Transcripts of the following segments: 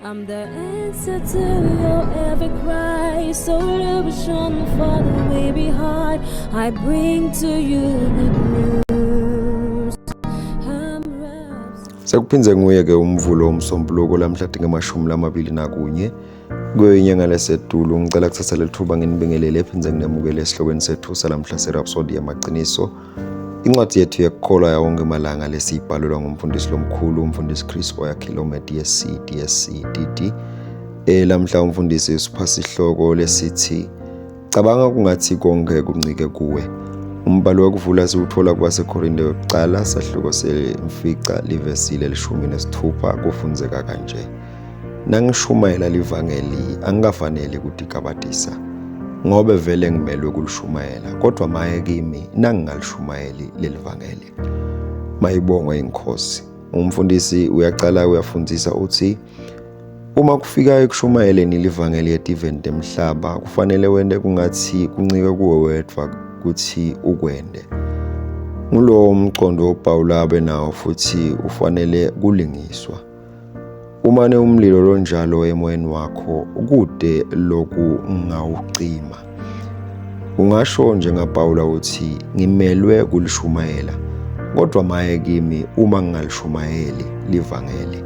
I'm the answer to your every cry, solution for the weary heart. I bring to you good news. I'm wrapped. Sekuphindze nguye ke umvulo umsombuluko lamhla 21 kuyo inyanga lesetulu. Ngicela kuthatha leli thuba nginibingelele phindze nginemukele esihlokweni sethu salamhla seRhapsody yamaqiniso. Incwadi yethu yekukholwa yawonke malanga lesiyibhalelwa ngumfundisi lomkhulu umfundisi Chris Oyakhilome DSC DSC DD. Lamhla umfundisi usipha sihloko lesithi cabanga kungathi konke kuncike kuwe. Umbhalo wokuvula siwuthola kwabaseKorinte yokuqala sahluko semfica livesi lelishumi nesithupha kufundzeka kanje. Nangishumayela livangeli angikafanele ukutigabadisa ngobe vele ngimelwe kulishumayela, kodwa maye kimi nangingalishumayeli lelivangeli. Mayibongwe inkosi. Umfundisi uyacala uyafundisa uthi uma kufika ekushumayeleni livangeli etiveni temhlaba kufanele wente kungathi kuncike kuwe wedvwa kuthi ukwende. Ngulowo umqondo uPawula abe nawo futhi ufanele kulingiswa. Umane umlilo lonjalo emoyeni wakho kude loku ngawucima. Ungasho njengaPawula uthi ngimelwe kulishumayela, kodwa maye kimi uma ngingalishumayeli livangeli.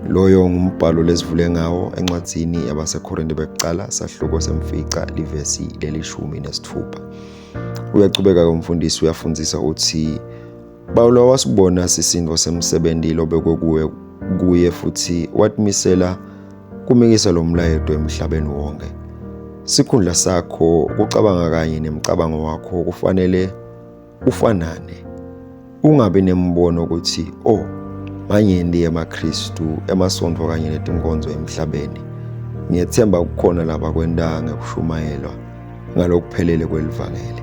Loyo ngumbhalo lesivule ngawo encwadzini yabaseKorinte bekuqala sahluko semfica livesi lelishumi nesithupha. Uyachubeka umfundisi uyafundzisa uthi Pawula wasibona sisindo semsebenzi lobekwe kuye kuye futhi watimisela kumikisa lo mlayeto emhlabeni wonke. Sikhundla sakho kucabanga kanye nemicabango wakho kufanele ufanane. Ungabi nembono ukuthi oh manyenti emaKristu emasontfo kanye netinkonzo emhlabeni. Ngiyethemba kukhona labakwenta ngekushumayelwa ngalokuphelele kwelivangeli.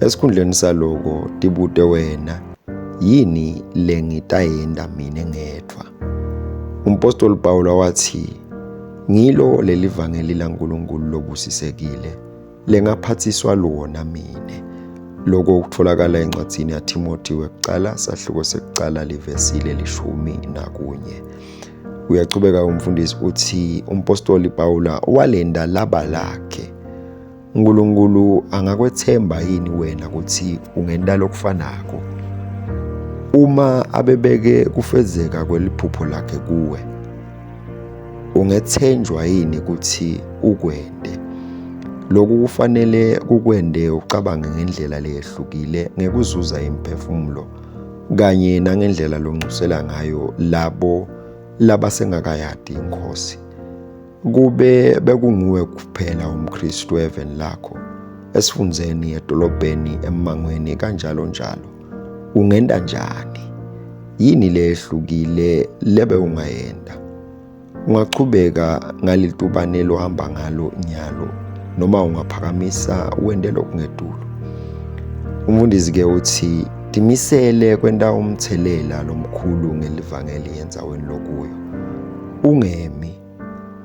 Esikhundleni saloko tibute wena, yini lengitayenta mine ngedvwa? Umpostoli Pawula wathi, ngilo leli vangeli laNkulunkulu lobusisekile lengaphathiswa lona mine. Lokho kutholakala encwadzini yaThimothi wekuqala sahluko sekuqala livesi lelishumi nakunye. Uyachubeka umfundisi uthi umpostoli Pawula walenda laba lakhe. uNkulunkulu angakwethemba yini wena ukuthi ungenta lokufanako? Uma abebeke kufezeka kweliphupho lakhe kuwe, ungethenjwa yini ukuthi ukwente? Lokhu kufanele kukwente ucabange ngendlela leyehlukile ngekuzuza imiphefumulo kanye nangendlela loncusela ngayo labo labasengakayati inkosi. Kube bekunguwe kuphela umKristu eveni lakho, esifundzeni, edolobheni, emmangweni kanjalo njalo, ungenta njani? Yini leyehlukile lebe ungayenta? Ungachubeka ngalitubane lohamba ngalo nyalo noma ungaphakamisa wente lokungetulu. Umfundisi ke uthi timisele kwenta umthelela lomkhulu ngelivangeli endzaweni lokuyo. Ungemi,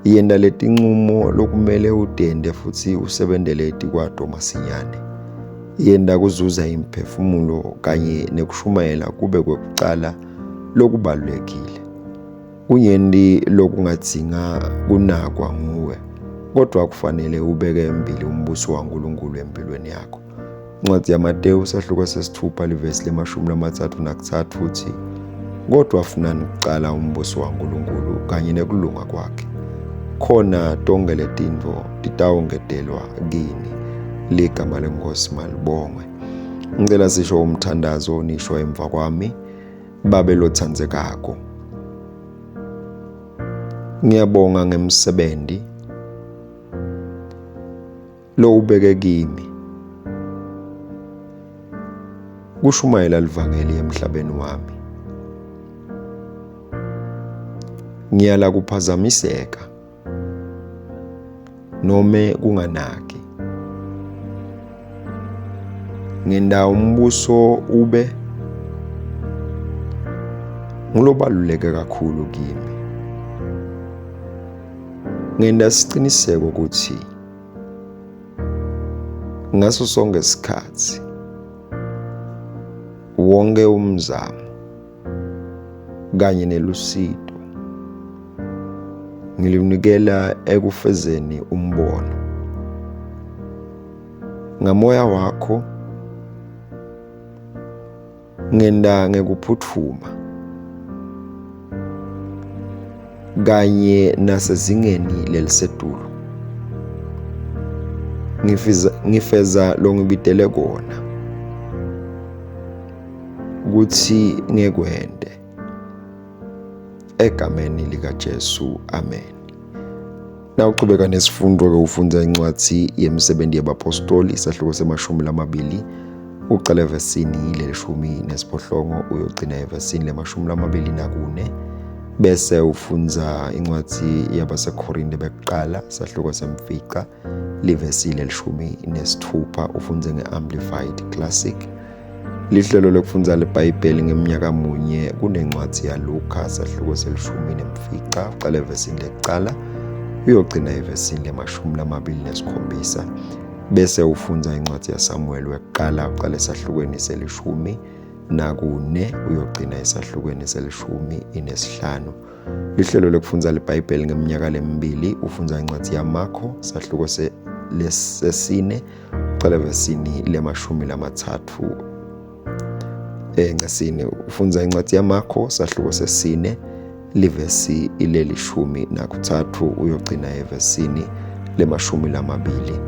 yenta letincumo lokumele utente futhi usebentele etikwato masinyane. Yenta kuzuza imiphefumulo kanye nekushumayela kube kwekucala lokubalulekile. Kunyenti lokungadzinga kunakwa nguwe, kodwa kufanele ubeke embili umbuso waNkulunkulu empilweni yakho. Incwadi yaMateyu sahluko sesithupha livesi lemashumi lamathathu nakuthathu uthi kodwa funani kucala umbuso waNkulunkulu kanye nekulunga kwakhe, khona tonke letintfo titawongetelwa kini. Ligama lenkosi malibongwe. Ngicela sisho umthandazo nisho emva kwami. Babe lotsandzekako, ngiyabonga ngemsebenzi lowubeke kimi kushumayela livangeli emhlabeni wami. Ngiyala kuphazamiseka nome kunganaki. Ngenda umbuso ube ngulobaluleke kakhulu kimi. Ngenda siciniseko ukuthi ngaso sonke isikhathi wonke umzamo kanye nelusito Ngilinikela ekufezeni umbono. Ngamoya wakho ngenda ngekuphuthuma kanye nasezingeni lelisetulu. Ngifeza longibidele kona ukuthi ngikwente. Egameni likaJesu, amen. Nawuchubeka nesifundo-ke ufundza incwadi yemisebenzi yabapostoli isahluko semashumi lamabili uqala evesini lelishumi nesiphohlongo uyogcina evesini lemashumi lamabili nakune bese ufundza incwadi yabaseKorinte bekuqala sahluko semfica livesi lelishumi nesithupha ufundze nge-Amplified Classic. Lihlelo lokufundza liBhayibheli ngeminyaka munye kunencwadi yaLuka sahluko selishumi nemfica uqala evesini lekucala uyogcina evesini lemashumi lamabili nesikhombisa bese ufundza incwadi yaSamuel wekuqala uqala esahlukweni selishumi nakune uyogcina esahlukweni selishumi inesihlanu. Lihlelo lokufundza liBhayibheli ngeminyaka lemibili ufundza incwadi yaMakho sahluko sesine uqala evesini lemashumi lamathathu encasini ufundza incwadi yaMakho sahluko sesine livesi ilelishumi nakuthathu uyogcina evesini lemashumi lamabili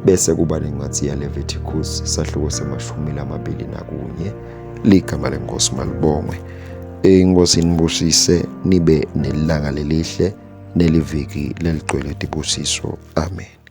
bese kuba nencwadi yaLeviticus sahluko semashumi lamabili nakunye. Ligama lenkosi malibongwe. Inkosi inibusise nibe nelanga lelihle neliviki leligcwele tibusiso. Amen.